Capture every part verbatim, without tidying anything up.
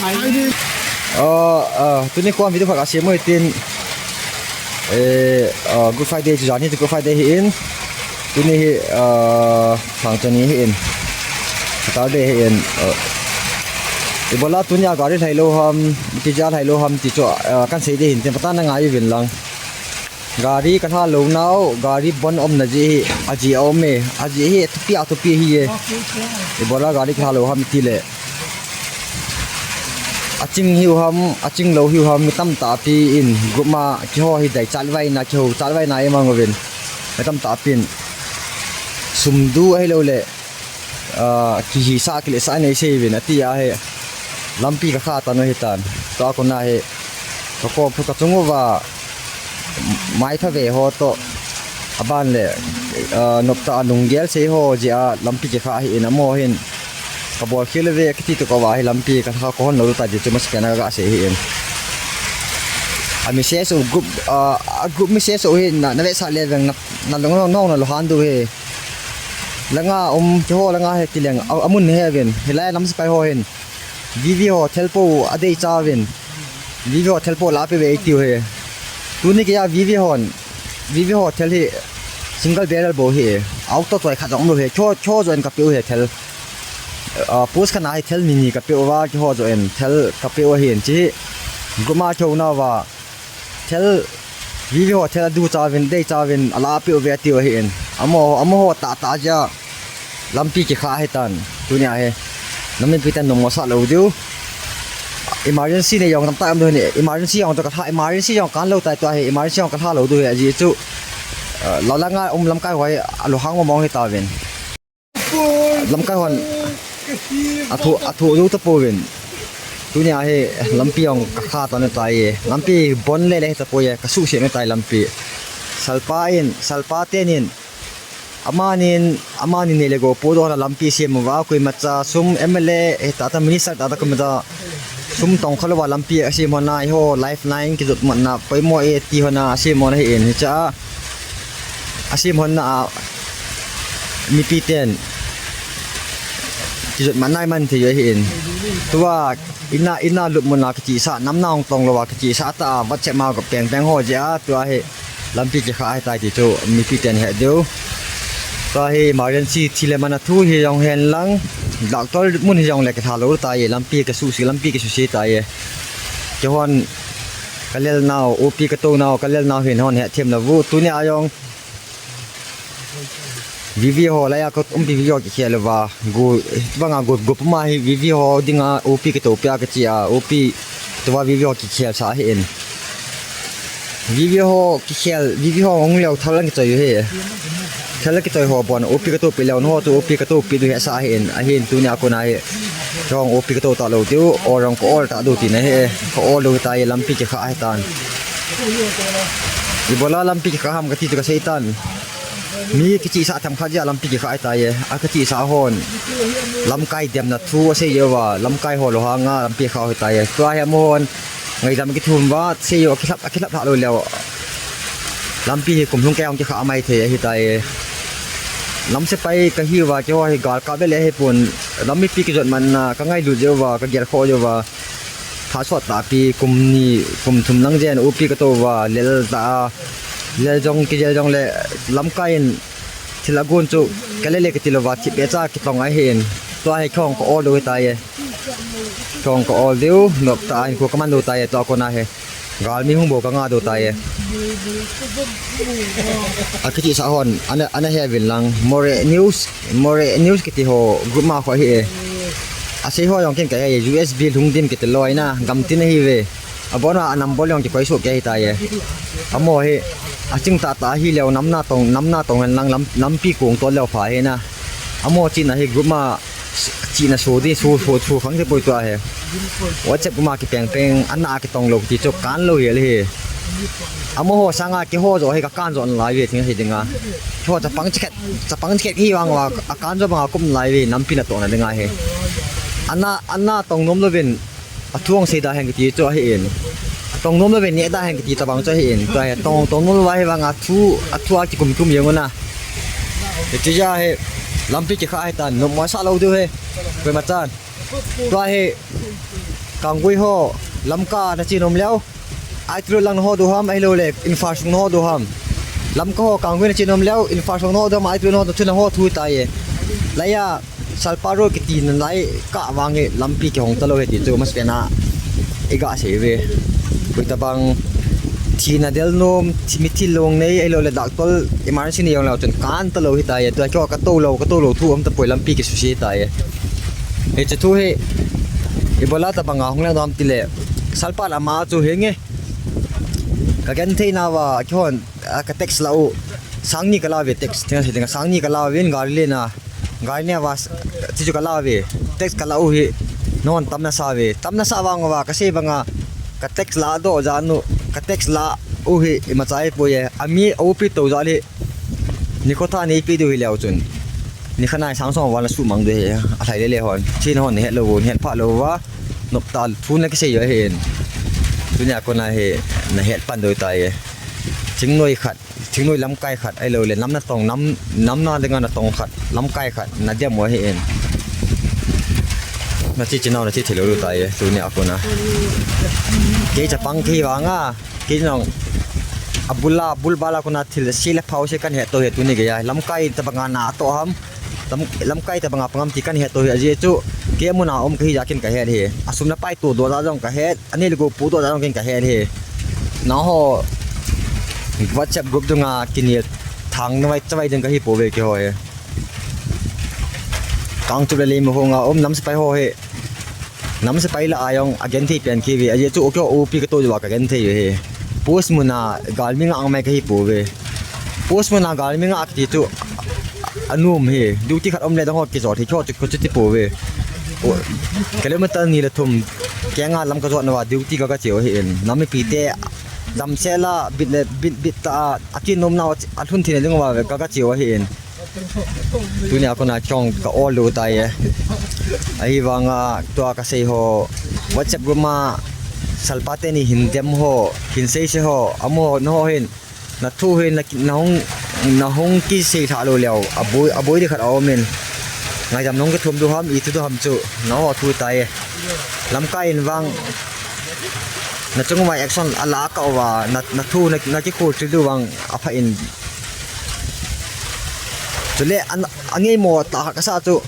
Ah, ah, tuni kon video khat kasem u hitin. Eh, ah, Good Friday chu jan hi chu Good Friday hi in. Tuni hi, ah, Thangcha ni hi in. Saturday hi in. Ah, ibola tuni a gari lhai lou ham, iti jeh a lhai lou ham ti chu, ah, kan sei ding hin tin phatah in na ngai uvin lang. Gari ka lha lou nau, gari bon umna jeh hi, ajeh a um e, ajeh hi thupi a thupi hi e. Ibola gari ka lha lou ham ti le. Aching hiu ham, aching lou hiu ham, mi tamtah pi in group ma kihou hi dai chalvai na, kihou chalvai na i mang uvin. Mi tamtah pi in. Sum du ahi lou le. Ah, kihisah, kilesah nei sei uvin, ati a hi. Lampi ka kha tan u hitan. Tua kona hi. Ka ko phu ka chung uva. Mai tha ve ho to. Aban le, ah, nop tah a lunggel sei ho jeh a lampi kikha hi in amaho hin. Ka bol khel uve kiti to ka va hi lampi ka kha ko hon lou ta di chu masa pen a ka sei hi in. A message u group, ah, a group message u hi na, na vetsah le veng na, na lung na, na lung han du hi. Langa um, keiho langa he kileng, a, amun he vin, hilai lam sepai ho hin. V V ho thel po a dei cha vin. V V ho thel po la pe ve tiu he. Tuni keiya V V hon, V V ho thel hi single barrel bou hi. Auto choi khat jong lou he. Keiho, keiho joh in ka pe u he thel. Ah, post khat na hi thel ni ni ka pe uva, keiho joh in thel ka pe u ahin chi. Group ma keiho na va. Thel, V V ho thel a du cha vin, dei cha vin, a la pe uve tiu ahin. Amaho, amaho tah tah jeh a. Lampi kikha hi tan. Tuni a hi. Nam mipi ten nom masa lou diu. Emergency nei jong tam ta am do ni. Emergency jong to ka lha, emergency jong kan lou tai tua hi. Emergency jong ka lha lou diu hi. Ajeh chu, eh, la langa um lamkai ho hi, a lou hang mong mong hi ta vin. Lamkai hon a thu, a thu dou ta pouvin. Tuni a hi lampi jong ka kha tan u tai e. Lampi bon le le hi ta poi e, ka suhset u tai lampi. Salpa in, salpa ten in. Amanin, amanin nei le gou po doh la lampi sem uva, koimacha sum M L A, eh, tata minister tata koimacha sum tong kha louva lampi a sem hon a, eiho lifeline kijot matna poimo e ti hon a sem hon a hi in hicha. A sem hon na a mipi ten kijot matna i man thei u ahi in. Tua ina, ina lut mun a kichihsah, namna hung tong louva kichihsah ta a, WhatsApp ma ka peng peng ho jeh a, tua hi lampi kikha ahi tai ti chu mipi ten he diu. Tua hi emergency thil le man a thu hi jong hen lang, doctor mun hi jong le kilha lou tai, lampi ka suhset, lampi ka suhset tai. Keihon ka lel nau, O P ka tou nau, ka lel nau hin hon he them na vu. Tuni a jong V V ho laiya ka umpi V V ho kikhel uva. Gu, banga gu, gu puma hi V V ho dinga O P ka tou pia ka chi a, O P tua V V ho kikhel sa hi in. V V ho kikhel, V V ho hung leo thal lang kichoi hi. Thal lang kichoi ho bon, O P ka tou pi leo, no ho tu O P ka tou pi du hi sa hi in. Ahin tuni a kona hi. Jong O P ka tou ta lou tiu, o jong ka ol ta du ti na hi. Ka ol lou ta hi lampi kikha hi tan. Ibola lampi kikha ham ka ti tu ka sei tan. Mi kichihsah themkhat jeh a lampi kikha ahi tai e. A kichihsah hon lamkai demna thu asei jeh uva, lamkai ho lou hanga lampi kha ahi tai e. Tua hi amahon ngaidam kithum uva, sei u akilhap, akilhap lha lou leu. Lampi hi kum lhung kei hung kikha mai thei ahi tai e. Lam sepai kahi uva, keiho hi gal kap le le hi pon. Lam mipi kijot matna ka ngailut jeh uva, ka gel khoh jeh uva. Phat sot tahpi kum ni, kum thum lang jen O P ka tou uva, lel ta a, lel jong, kijel jong le lamkai in thil a gon chu ka lele kiti louva, thipbeh cha kitong ahi in. Tua hi kong ka ol diu hi tai e. Kong ka ol diu, nop ta in ko ka man diu tai e, tua kona hi. Galmi hung bou ka nga diu tai e. A kichihsah hon, ana, ana he uvin lang. More News, More News kiti ho group ma kho hi e. Asei ho jong ken ka he, U S B lhung dim kiti loi na, gamtin ahi ve. Abon a number jong kikoi soh kei ahi tai e. Amaho hi, aching tah tah ahi leu namna tong, namna tong hen lang lam, lampi kong tol leu pha hi na. Amaho chihna hi group ma chihna so di, so, so, so khang se poi tua hi. WhatsApp group ma kipeng peng, ana kitong lou ti chu kan lou hi le hi. Amaho sanga keiho joh hi ka kan joh nalai ve thing hi dinga. Keiho chapang chikhat, chapang chikhat hi vang uva, a kan joh banga kum nalai ve, nampi natohna dinga hi. Ana, ana tong nom louvin, a thu hung sei da hen kiti chu ahi in. Tong nom louvin neh da hen kiti tabang chu ahi in. Tua hi tong, tong nom louva hi vanga thu, a thu a kikum kum jeng u na. Hiti jeh a hi lampi kikha ahi tan, nom masa lou diu hi. Koima chan. Tua hi Kanggui ho, Lamka nache nom leu, Aitulul lang naho diu ham, ahilou le Imphal sung naho diu ham. Lamka ho, Kanggui nache nom leu, Imphal sung naho diu ham, Aitulul naho diu ham, chu naho thu tai e. Laiya, Salpa road kiti nalai kah vang hi lampi kihong talou ahi ti chu masapen a iga sei uve. Koitabang thina del nom, thi, mithi long nei, ahilou le doctor emergency nei jong leu chun kan talou ahi tai e. Tua keiho katou lou, katou lou thu um tapoi, lampi kisuse tai e. Hiche thu hi ibola tabanga hung lang dam tile, Salpa lama chu hinge. Kagenthei nauva, keihon, a, ka tax la u. Sang ni kala uve tax, thina sei dinga, sang ni kala uvin gari lena. Gari ne va, ti chu kala uve. Tax kala u hi. Nahon tam nasa uve. Tam nasa vang uva, kasei banga. Ka tax la doh jeh u, ka tax la u hi imacha ahipoi e. Ami a upi tou jeh le. Nikho tha neipe diu hileu chun. Nikhat nai sang som val nasuhmang diu ahi. Alhai lele hon. Thina hon nahet lou u, nahet pha lou uva. Nopta thu nakisei u ahin. Tunia kona hi nahet pan diu tai e. Thingnoi khat. Thingnoi lamkai khat, ahilou le, nam natong, nam, nam na dinga natong khat, lamkai khat, nadem u ahin. Nache chenau, nache thei lou diu tai e, tunia kona. Kei chapang kei vanga, kei nong, abula, bulbala kona thil, se le phao se kahin het tou ahi, tuni geiya, lamkai tabanga natoh ham, lam, lamkai tabanga pang ham ti kahin het tou ahi, ajeh chu, kei muna um kahi jeh a ken kahet ahi, asum le pai toh doh jeh jong kahet, Anei le gou pohdoh jeh jong ken kahet ahi. Nangho WhatsApp group dunga kinel thang navai chavai ding kahi pouve keiho hi. Kangchup le Leimakhong a um nam sepai ho hi. Nam sepai lah a jong agenthei pen kei uve. Ajeh chu keiho upi katou diuva kagenthei u ahi. Post muna galmi ngah mai kahi pouve. Post muna galmi ngah kiti chu anom hi, duty khat um le dang ho kijot hi, keiho chu, keiho chu ti pouve. O, kilometer ni le thum, kenga lam kajot nauva, duty ka, kache u ahin. Nam mipite, damsel a, bit le, bit, bit tah a, akinomnau, alhun theina diuva, ka, kache u ahin. Tunia kona keiho ka ol lou tai e. Ahivanga, tua kasei ho, WhatsApp group ma, Salpa teni hin dem ho, hin seise ho, amaho, nangho hin, Nathu hi na, nahung, nahung kisei lha lou leu, aboi, aboi ding khat aumin. Ngaidam nahung kithum diu ham, ithu diu ham chu, nangho thu tai e. Lamkai in vang, nachung uva action ala kah uva, na, nathu na, nakikhol thil diu vang, apha in. Chule, an, angeimo tah khat kasa chu,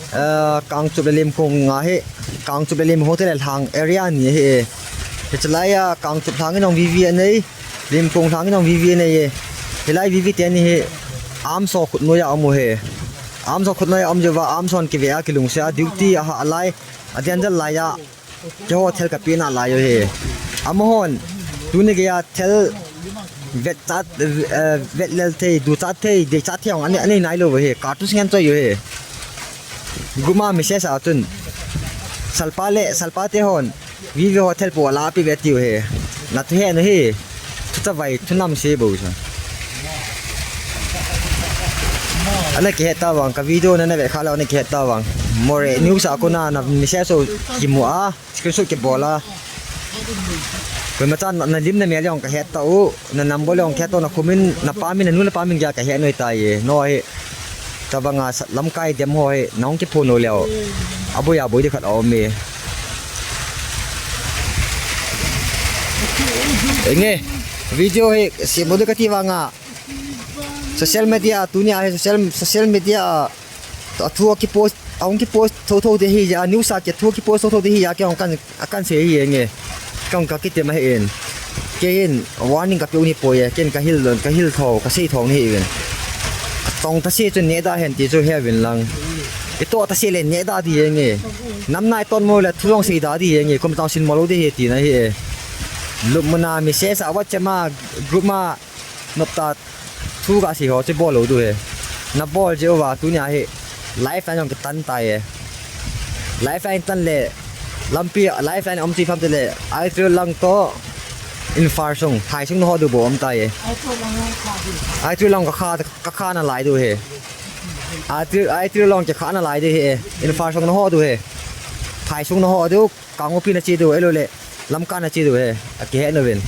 Eh, Kangchup le Leimakhong a hi, Kangchup le Leimakhong te le lhang area ni ahi e. Hichelai a Kangchup lhang in jong V V anei, Leimakhong lhang in jong V V anei e. Hilai V V teni hi arms ho khutnoi a um u ahi. Arms ho khutnoi a um jeh uva arms hon kive a kilungset a duty ahah lai, a danger lai a. Keiho thil kapeh nalai u ahi. Amahon, tuni geiya thil vetchat, eh, vetlel thei, duchat thei, deichat thei jong anei, anei nailou u ahi. Cartridge ngen choi u ahi. Group ma message a chun. Salpa le, Salpa te hon. V V ho thil po ala peh uve tiu ahi. Nathu he nahi. Thu chavai, thu namse bou sa. Ana kihet tavang, ka video nana vet kha leh ana kihet tavang. Moreh news a kona na message ho kimu a. Screenshot kibol a. Koima chan na, na lim na mel jong kahet tau, na number jong kahet tau, na khomin, na pa min, na nu na pa min geiya kahet noi tai e. No hi. Tabanga sa, lamkai dem ho hi, nahung kiphong lou leu. Aboi aboi ding khat aum e. Enge, video hi, sembol ding kati vanga. Social media, tunia hi social, social media a, athu akipost, ahung kipost thotho ding ahi jeh a, news a kithu akipost thotho ding ahi jeh a, kei hung kan, akan sei ahi nge. Kei hung kakitem ahi in. Kei in warning kapeh u ahipoi e, kei in kahil, kahil tho, kasei tho ahi in. Tong tase chun neh da hen ti chu heuvin lang. Itoh tase le neh da ding ahi nge. Namna iton mo le thu jong sei da ding ahi nge, kum tang sin mo lou ding ahi tina ahi e. Lupmuna message a WhatsApp ma, group ma, Nopta thu kasei ho chu bol lou diu ahi. Nabol jeh uva tunia hi lifeline jong kitan tai e. Lifeline tan le lampi lifeline um chu ipi ham tile Aitulul lang toh Imphal sung, Phai sung naho diu bou um tai e. Aitulul lang kakha, kakha nalai diu ahi. Aitulul, Aitulul lang kikha nalai diu ahi. Imphal sung naho diu ahi. Phai sung naho diu. Kangpokpi nache diu, ahilou le, Lamka nache diu ahi, akihet nauvin.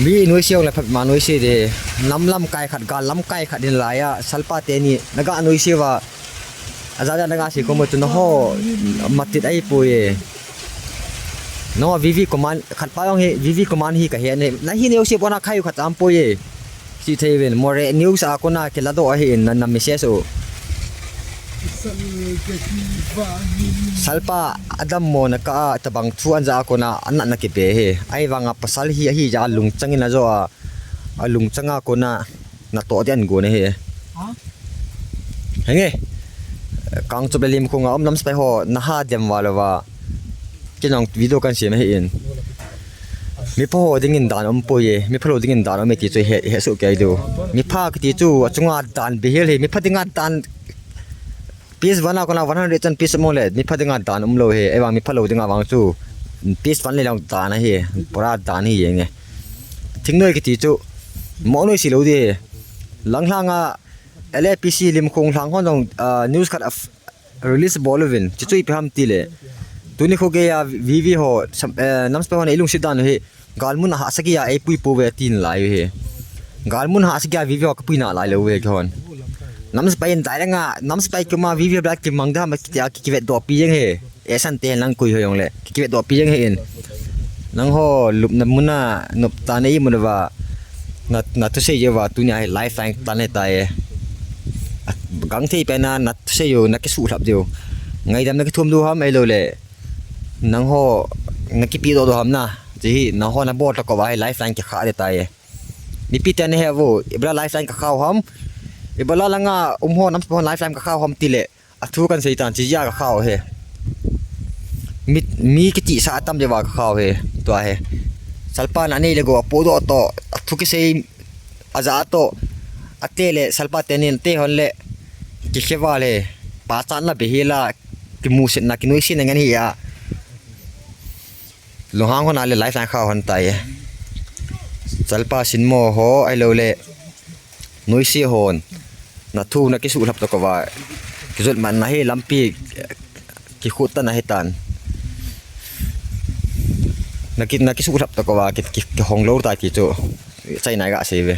Mi noise jong le phat ma noise ding, nam lamkai khat, gal lamkai khat hin laiya, Salpa teni, naga noise uva, Aja ja na ga si ko mo tu na ho matit ai po ye. No, V V command, khat pa jong hi, V V command hi ka he ne. Na hi ne u si po na khai u khat am po ye. Si thei ven, more news a kona kila do ahi in na, na message u. Salpa adam mo na ka a tabang thu an ja a kona an na, na kibe he. Ai vanga pasal hi, ahi ja lungchang in a jo a, a lungchang a kona na to dian go ne he. Henge. Kangchup le Limkhung a um nam spai ho na ha dem va lo va. Kinong video kan siam ahi in. Mipha ho dingin dan um poi e, mipha lou dingin dan um e ti chu he, he su kei diu. Mipha kiti chu achunga dan bihel hi, mipha dinga dan piece one a kona one hundred chan piece mo le, mipha dinga dan um lou hi, evang mipha lou dinga vang chu piece one le long dan ahi, pura dan hi yeng e. Thingnoi kiti chu mo noi si lou di. Langhlanga L A P C Limkhung lang hon jong, ah, news khat a f-, release bol uvin, chuchu ipi ham tile. Tuni kho geiya V V ho, sam-, eh, nam spai hon eilungset dan u hi, galmun a hahsa geiya eipui pouve tin lai u hi. Galmun hahsa geiya V V ho kapui nalai lou uve kihon. Nam spai in dai langa, nam spai koma V V ho bla kimang da ma kitia ki, kivet doh pi jeng hi. Esan te lang kui ho jong le. Ki, kivet doh pi jeng hi in. Nangho lupna muna nop ta na imu uva. Na, na thusei jeh uva tunia hi lifeline tan ahitai. Gangthei pena na thusei u na kisuhlhap diu. Ngaidam na kithum diu ham ahilou le. Nangho na kipe doh diu ham na. Hiche hi nangho na bol tah uva hi lifeline kikha ding tai. Mipi ten he uvo, ibola lifeline kakha u ham. Ibola langa um ho nam spai hon lifeline kakha u ham tile. Athu kan sei tan, hiche jeh a kakha u hi. Mi, mi kiti sa atam jeh uva kakha u hi. Tua hi. Salpa na nei le gou apodoh toh, athu kisei aja toh, ate le salpa tenin te hon le kikhe val hi. Pachatna bihel a, kimusetna, kinoisetna ngen hi a. Lunghang hon a le lifeline kha hon tai. Salpa sinmo ho ahilou le. Noise hon. Na thu na kisuhlhap tah uva. Kijot man na hi lampi kikhut tan ahi tan. Na ki, na kisuhlhap tah uva ki, ki, kihong lou tai ti chu. Chai nai ga sei ve.